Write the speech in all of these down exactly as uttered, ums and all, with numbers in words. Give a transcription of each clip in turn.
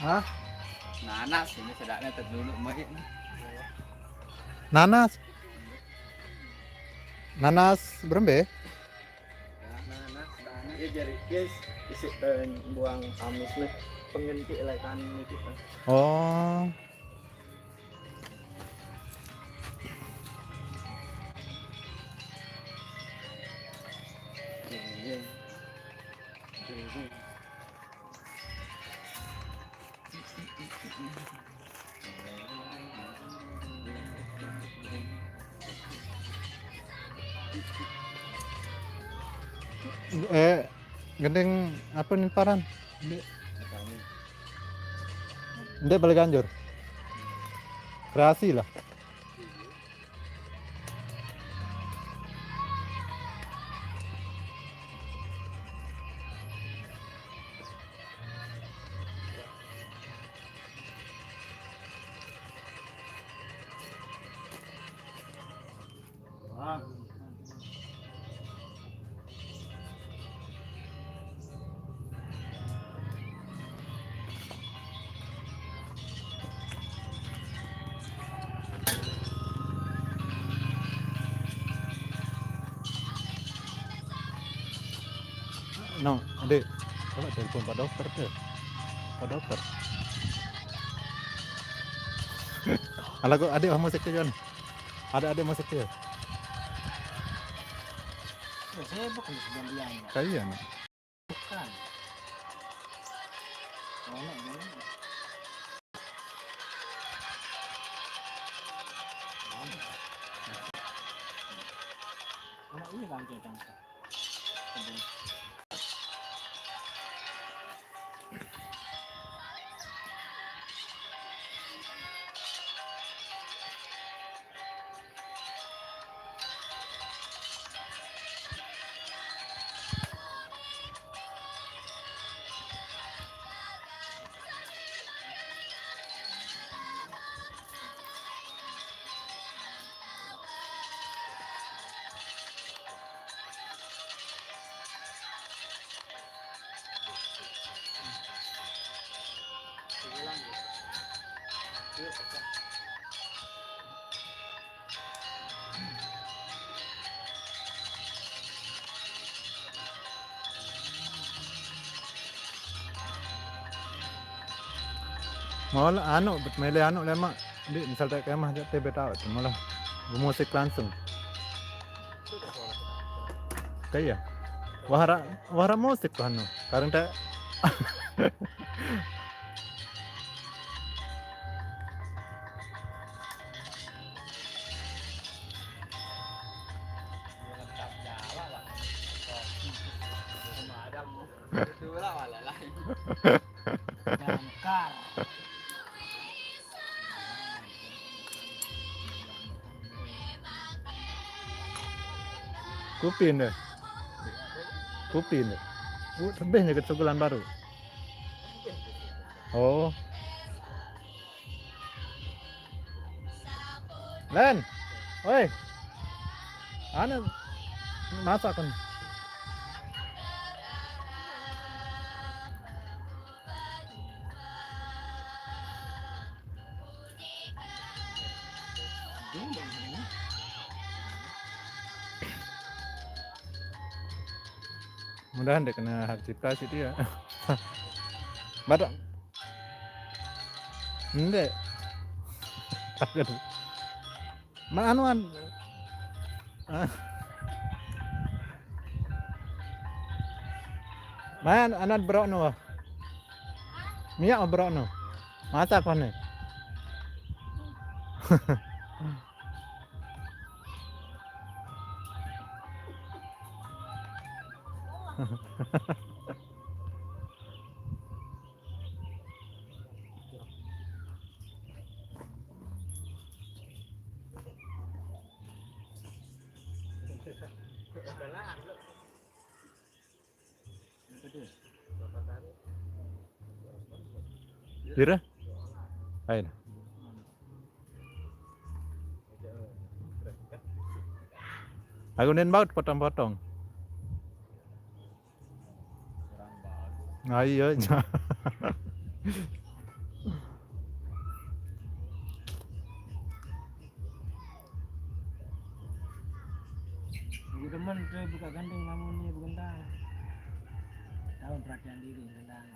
Hah? Nanas ini sedaknya terdulu mait nih. Nanas. Nanas berembe? Nanas, nanas. Ya, jadi guys, isi, eh, buang amis nih. Pengen ki lekan gitu kan. Oh. Iya. Iya. Eh, gending apa nih paran? Ndek. Ndek balik ganjur. Kreasi lah. No, adik, coba telepon Pak Dokter tuh. Pak Dokter. Alah, kok adik mau sekejap? Ada adik mau sekejap? Ya, sibuk nih sebagian. Kayaknya. Bukan. Mana ini? Mana ini kan kita? Mau lah anu, bet mele anu lemak. Di misal tak kemah je tebe tau tu malah. Bermusik langsung. Kaya. Wahara, wahara musik tu anu. Karang tak. Jangkar. Kupin deh. Kupin deh. Uh, lebihnya ke sebulan baru. Oh. Len. Oi. Anu masak kan. Mudahan dia kena hak cipta sih dia. Badak. Ndek. Takut. Ma anu an. Ah. Ma anu an bro no. Miak bro no. Masak pan ni. Pira? Ayo. Aku nen baut potong-potong. Ah, iya. Menteri buka gandeng namun ni bergendang. Tahu perhatian diri bergendang.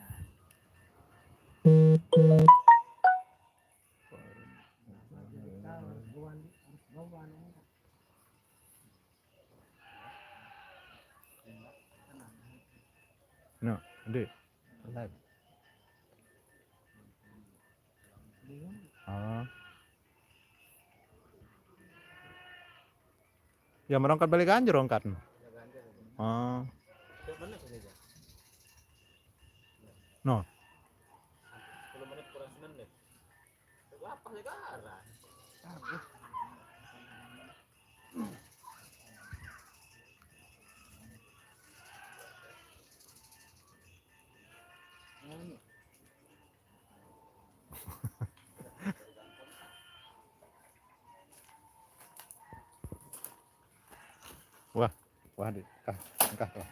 No, di. Live. Oh. Ya merongkat balik anjir rongkat. Oh. No. Wah, wah, di, kah, kah, kah.